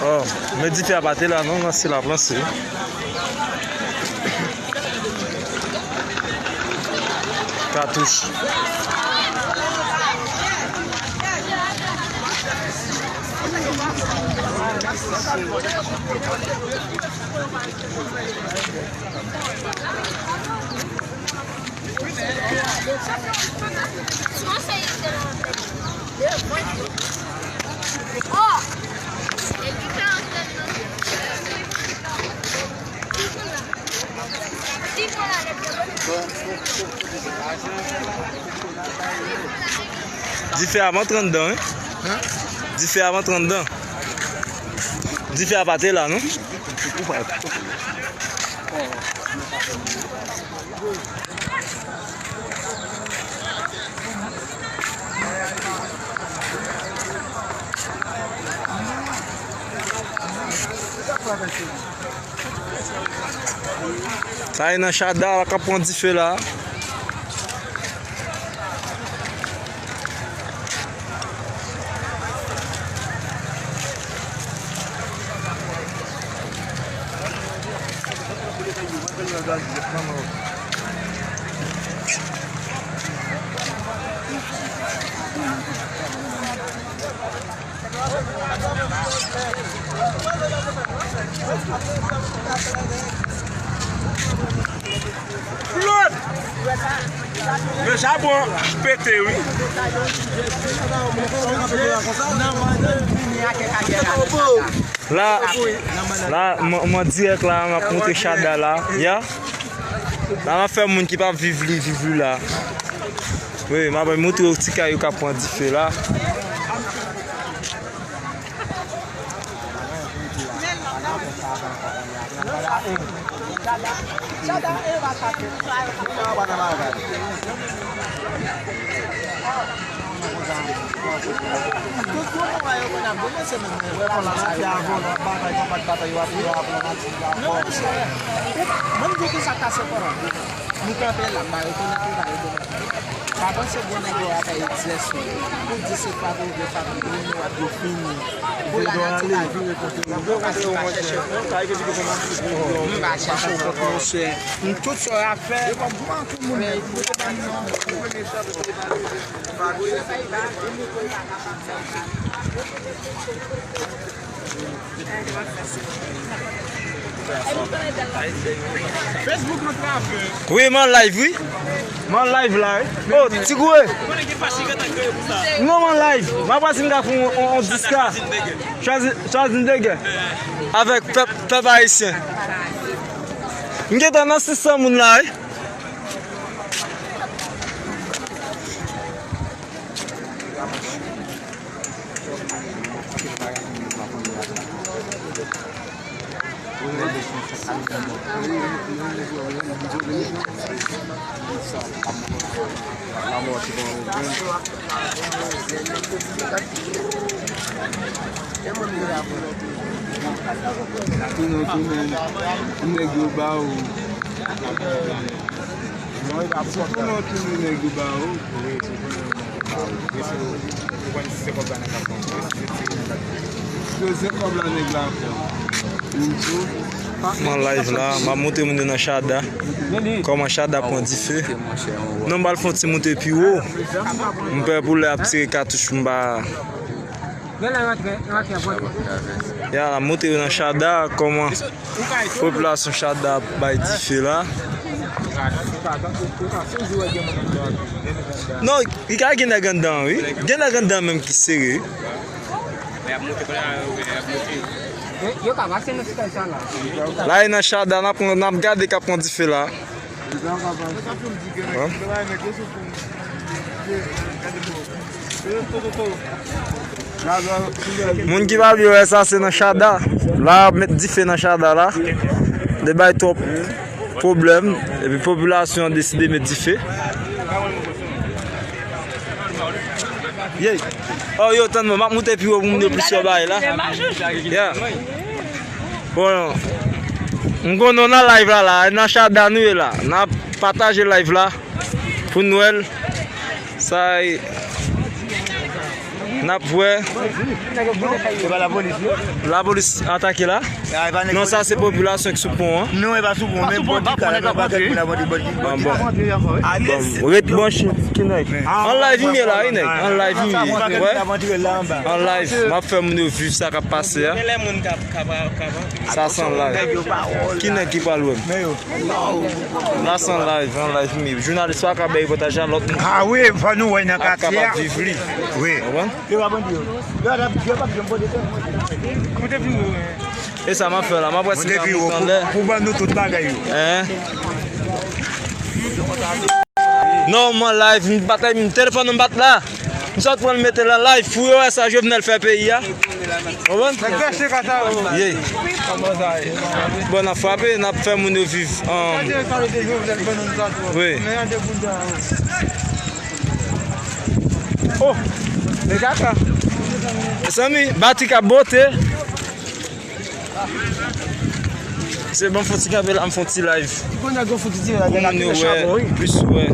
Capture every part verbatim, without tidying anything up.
Oh, men dife a pa te la non, nan se l ap lanse. Katouch. Dife a ap antre anndan, wi. Dife a ap antre anndan. Dife a pa te la, non? Sa e nan chada la k ap pran dife la. Flot! Men chabon pete, wi. La, la, m, m an dirèk la, m ap montre chada la. Ya. La, m ap fè moun ki p ap viv li, viv li la. Wi, m ap montre w ti kay yo k ap pran dife la. Mwen di ki sa kase koran. Nou kanpe la, m pa rekonèt nou, pa rekonèt nou. Pa panse gwo nèg yo ap egzèse. Pou di se pa pou vle pa vle, nou ap yo fini. Pou lanati pa vire kote nou. Nou pa chèche kont, nou pa chèche kont, monchè. Nou tout sa y ap fè. Wi, m an live, wi. M an live la, wi. Oh, Ti Goure. Non, m an live. M ap wè si m ka fè yon, yon, yon diska. Chwazi, chwazi n degè. Avèk pèp, pèp ayisyen. M gentan nan sis san moun la, wi. Tounen, tounen, nèg yo ba ou. Tounen, tounen, nèg yo ba ou. Dezyen kòb la nèg la pran. M an live la, m ap montre moun yo nan chada. Kòman chada pran dife. Non, m pral fè yon ti moute pi wo. M pè pou lè ap tire katouch, m pa. Ya, m ap montre yo nan chada, kòman popilasyon chada ap bay dife la. Non, li ka gen nèg anndan, wi. Gen nèg anndan menm ki sere, wi. Yo ka pase nan sitay sa la. La, e nan chada, n ap, n ap gade k ap pran dife la. Moun ki pa vle wè sa, se nan chada. La, met dife nan chada la. De bay twòp. Pwoblèm, epi popilasyon an deside met dife. Ye. Oh, yo, tann mwen, m ap moute pi wo pou moun yo plis wè bagay la. Yeah. Bon, m konnen w nan live la, la, nan Chada nou ye la. N ap pataje live la pou n wè l. Sa e, n ap wè. Se pa lapolis, non? Lapolis atake la? Ah, e pa nèg Non, sa se popilasyon ki sou pon an. Non, e pa sou pon, men pon ki ka la, men pa kèk moun ap antre bò ki, bò ki ka. Bon, bon. Ret branche, ti nèg. An live m ye la, wi, nèg. An live m ye. Wè. An live, m ap fè moun yo viv sa k ap pase a. Sa se an live. Ki nèg ki pral wè m? Sa se an live, an live m ye. Jounalis pa ka bay repòtaj a lòt moun. Ah wi, fò nou wè nan katye a. Ap kapab viv li. Wi. Konprann? Yo pa bandi yo. Yo pa, yo pa janm pote tèt. Moute pi wo, wi. E sa m ap fè la, m ap wè si m ka moute anlè. Pou, pou ban nou tout bagay yo. Hein? Non, m an live, m pa t, m telefòn m pa t la. M sot pran l mete l an live pou yo wè sa Jovenel fè peyi a. Konprann? Nèg fè chèk a sa yo. Ye. Bon, n ap frape, n ap fè moun yo viv. Gade kalite Jovenel ban nou sa tou. Wi. Men an de bounda. Oh, men kaka. Mezanmi, batri k ap bote. Se bon, fon ti kanpe la, m fon ti live. Pou moun yo wè, plis wè.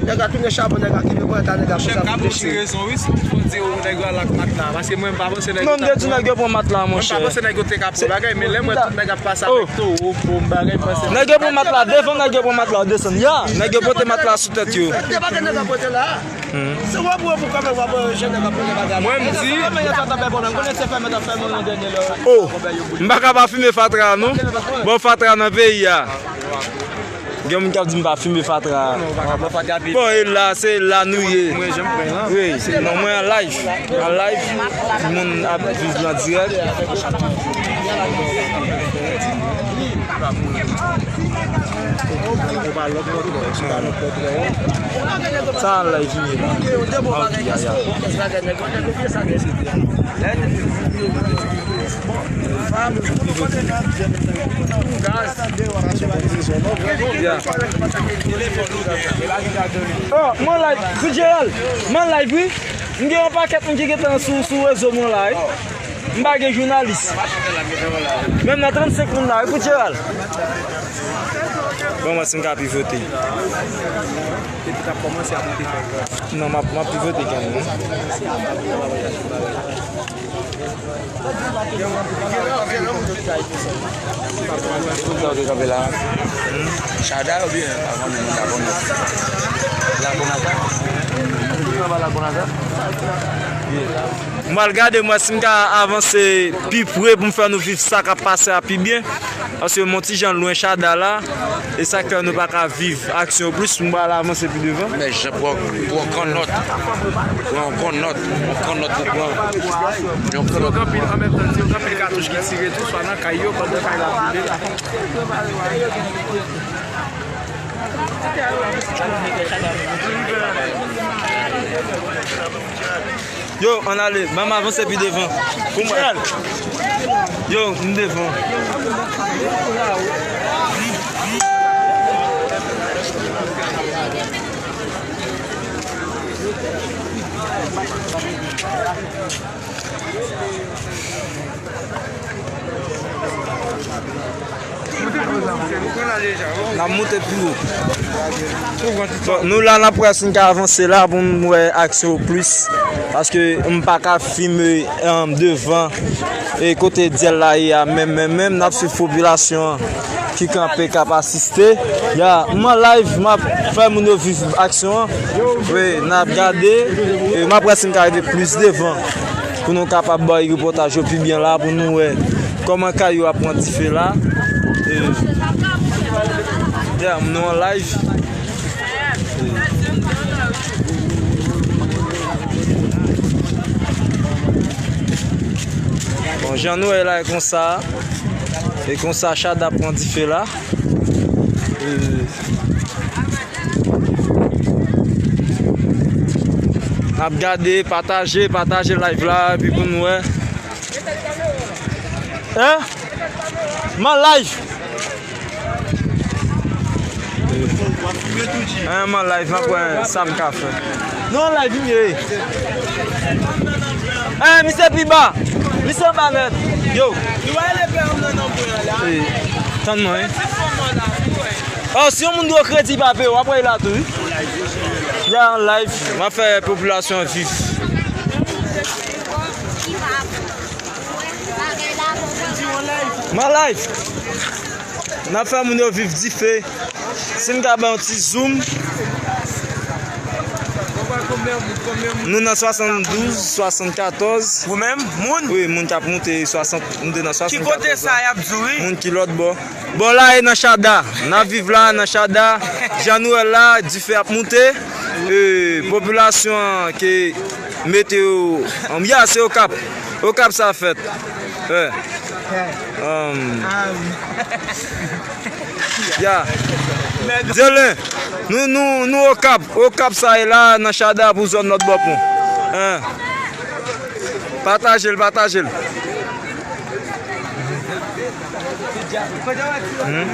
Nèg la tounen chabon, nèg la kenbe pwenta, nèg la konsa pou dechi. Chèf Kabon ti rezon, wi, si w di w nèg yo al ak matla, paske mwen, m pa panse nèg yo t ap pran. Non, m te di nèg yo pran matla, monchè. Mwen, m pa panse nèg yo te ka pran bagay, men lè m wè tout nèg ap pase avèk towo, bon, bagay, m panse. Nèg yo pran matla, devan nèg yo pran matla, desann. Ya, nèg yo pote matla sou tèt yo. Devan ke nèg ap pote la. Se w ap wè pou kòman w ap jen nèg ap pote bagay. Mwen, m di. Oh, m pa ka pa fimen fatra, non. Bon, fatra nan peyi a. Gen moun k ap di m pa fimen fatra. Bon, e la, se la nou ye. Wi, non, mwen an live. An live, moun ap viv nan dirèk. Sa a live ye la. Ay, ay, ay. Yeah. Oh, mwen live, Fitzgerald. Mwen live, wi. M gen yon pakèt moun ki gentan sou, sou rezo mwen la, wi. M pa gen jounalis. Menm nan trannsenk moun la, wi, pou Jeral. Bon, mwen si m ka pivote. Non, m ap, m ap pivote kanmenm, wi. Tout sa w te kanpe la. Chada oubyen pa konnen moun ta konnen. Lagonata? Tout sa pa Lagonata? M pral gade mwen si m ka avanse pi pre pou m fè nou viv sa k ap pase a pi byen. Paske m yon ti jan lwen Chada la. E sa k fè nou pa ka viv aksyon plis. M pral avanse pi devan. Men jan pran, pran kannòt. Pran yon kannòt. Yon kannòt pou pran. Yon kannòt pou pran. Anmenmtan, di yo gen anpil katouch ki tire tou, swa nan kay yo, pandan kay la boule. Yo, ann ale, ban m avanse pi devan. Pou mwen. Yo, m devan. N ap moute pi wo. Bon, nou la, n ap wè si n ka avanse la pou n wè aksyon yo plis. Paske m pa ka filme, um, devan e kote dyèl la ye a, menm, menm, menm. N ap swiv popilasyon an ki kanpe, k ap asiste. Ya, m an live, m ap fè moun yo viv aksyon an. Wi, n ap gade. E m ap wè si n ka rive plis devan. Pou nou kapab bay repòtaj yo pi byen la, pou nou wè kòman kay yo ap pran dife la. E, yeah, nou an live. E, bon, jan nou wè la, e konsa. E konsa, Chada ap pran dife la. E, N ap gade, pataje, pataje live la, epi pou nou wè. Hein? M an live. An, m an live, m ap wè sa m ka fè. Nou an live, wi. Eh, misye pi ba. Misye anba nèt. Yo. Eh, tann mwen, wi. Oh, si yon moun dwe kredi pa peye, w ap wè l la tou, wi. Ya an live, m ap fè popilasyon an viv. M an live. N ap fè moun yo viv dife. Si m ka ba yon ti zoom. Nou nan swasanndouz, swasannkatòz. Ou menm, moun? Wi, moun k ap moute swasant, moute nan swasannkatorz. Ki kote sa y ap di w, wi? Moun ki lòt bò. Bon, la e nan Chada. N ap viv la nan Chada. Jan nou wè la, dife ap moute. E, popilasyon an ke mete yo, um, ya, se Okap. Okap sa fèt. Eh. Um, ya. Dyelen, nou, nou, nou Okap. Okap sa e la nan Chada pou zòn lòt bò pon. Hein. Pataje l, pataje l. Hmm.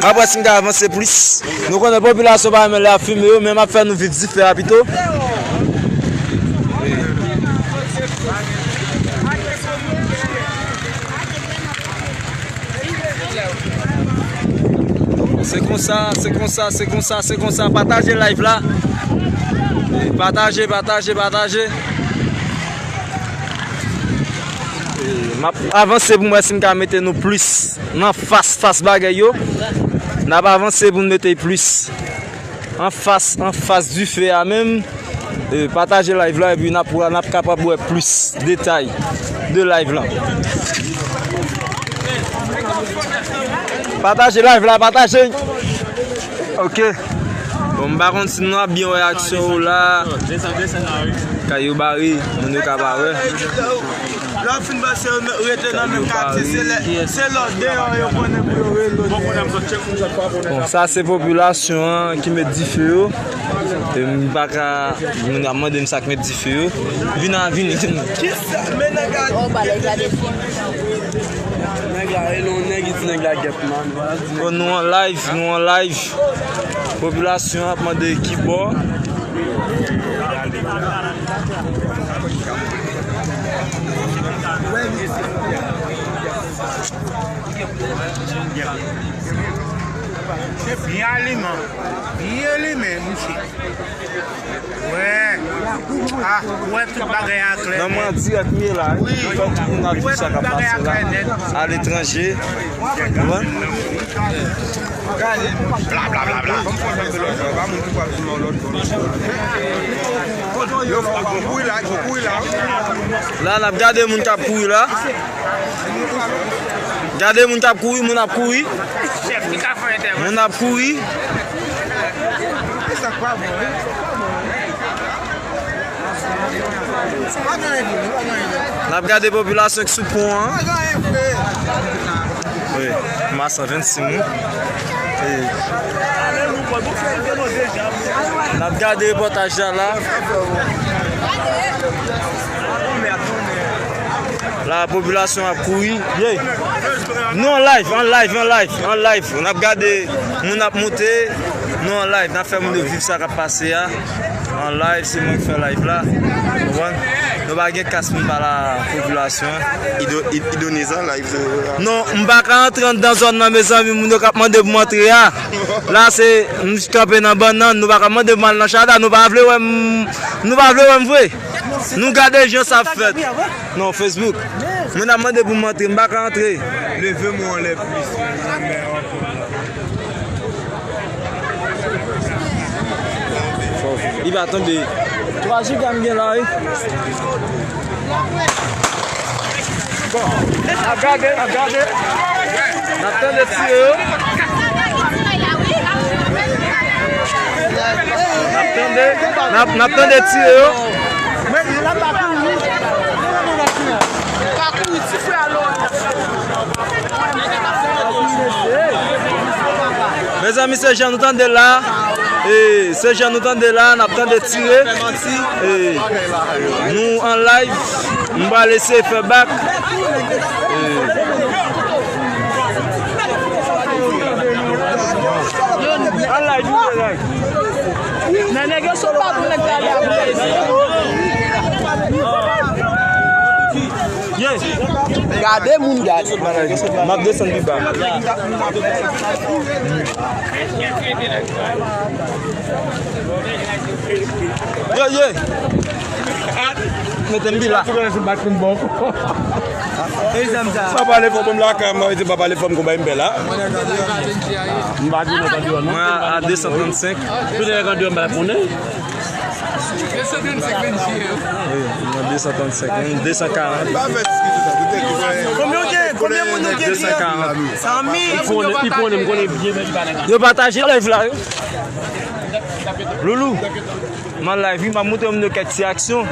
Apre si n ka avanse plis, nou konnen popilasyon pa renmen lè y ap filme yo, men m ap fè nou viv dife a pito. Se konsa, se konsa, se konsa, se konsa. Pataje live la. Pataje, pataje, pataje. E, m ap avanse pou m wè si m ka mete nou plis nan fas, fas bagay yo. N ap avanse pou n mete plis an fas, an fas dife a menm. E, pataje live la, epi n ap, n ap kapab wè plis detay de live la. Pataje live la, pataje. Ok. Bon, m pa konn si nou ap byen wè aksyon yo la. Kay yo bare, moun yo ka pa wè. Lè w fin pase, rete nan menm katye, se lè, se lè w deyò yo konnen pou yo rele w deyò. Bon, sa se popilasyon an ki met dife yo. E m pa ka, moun ap mande m sa k met dife yo. Vin a, vin, vin. Kisa? Men nèg la. Oh, ba nèg la depi. Nèg la, e lon nèg, li di nèg la gèt man. Oh, nou an live, nou an live. Popilasyon ap mande ki bò. Se byen aliman, byen limen, mouche. Wè. Ah, wè tout bagay a klè. Nan mwen dirèk m ye la, wi. Fòk tout moun ap viv sa k ap pase la. Aletranje. Ou konprann? Bla, bla, bla, bla. Yo, yo kouri la, yo kouri la. La, n ap gade moun k ap kouri la. Gade moun k ap kouri, moun ap kouri. Moun ap kouri. N ap gade popilasyon k sou pon an. Wi, m a san vennsis moun. E, n ap gade repòtaj la la. La, popilasyon ap kouri. Ye. Nou an live, an live, an live, an live. N ap gade moun ap moute. Nou an live, n ap fè moun yo viv sa k ap pase a. An live, se mwen k fè live la. Konprann? Nou pa gen kas pou n pale a popilasyon an. Ido-, i-, Idoniz an live. Non, m pa ka antre anndan zòn nan, mezanmi, moun yo k ap mande pou m antre a. La, se, m kanpe nan bannann, nou pa ka mande pou m al nan Chada, nou pa vle wè m, nou pa vle wè m vre. Nou gade jan sa ap fèt. Non, Facebook. Moun ap mande pou m antre, m pa ka antre. Leve mwen anlè plis. Li pa tonbe. Twa jiga m gen la, wi. Bon, n ap gade, n ap gade. N ap tande tire yo. N ap tande, n ap, n ap tande tire yo. Mezanmi, se jan nou tande la. E, se jan nou tande la, n ap tande tire. E, nou an live, m pral eseye fè bak. E, Nèg yo sou pa pou nèg la la. Ye. Gade moun gade. M ap desann pi ba. Ye, ye. Mete m pi la. Sa pale fò, bon, m lakay mwen, se pa pale fò m konbay m pè la. M pa di nan kandiyò non. Mwen a, a de san trannsenk. Tout nèg kandiyò m pa konnen. Wi, nan de san trannsenk, menm de san karant. Konbyen w gen? Konbyen moun nou gen? De san karant. San mil. Li konnen, li konnen, m konnen byen, men li pa nan kandiyò. Yo pataje live la, wi. Loulou, m an live, wi, m ap montre w kèk ti aksyon.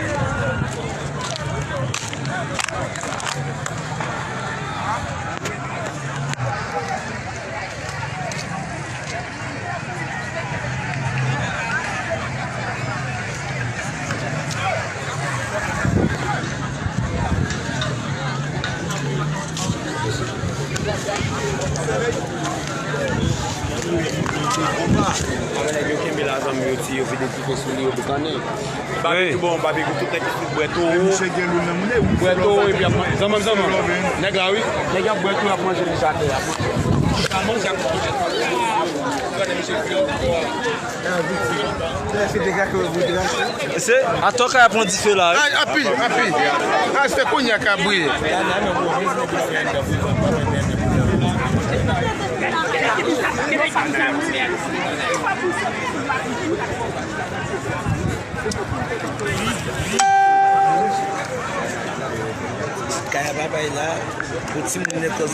Avè nèg yo kenbe la, zanmi yo tiye, yo vide dife sou li, yo boukannen. Babekyou bon, Babekyou tout nèg ki fout bwè towo. Bwè towo epi ap manje. Zanmanm, zanmanm. Nèg la, wi. Nèg ap bwè towo, ap manje misye atè, ap manje. Ap manje, ap manje. Gade misye fyòl. Se atò kay ap pran dife la, wi. Ay, anpil, anpil. Ay, se kounye a k ap briye. Kay a pa bay la, pou timoun nèkòs.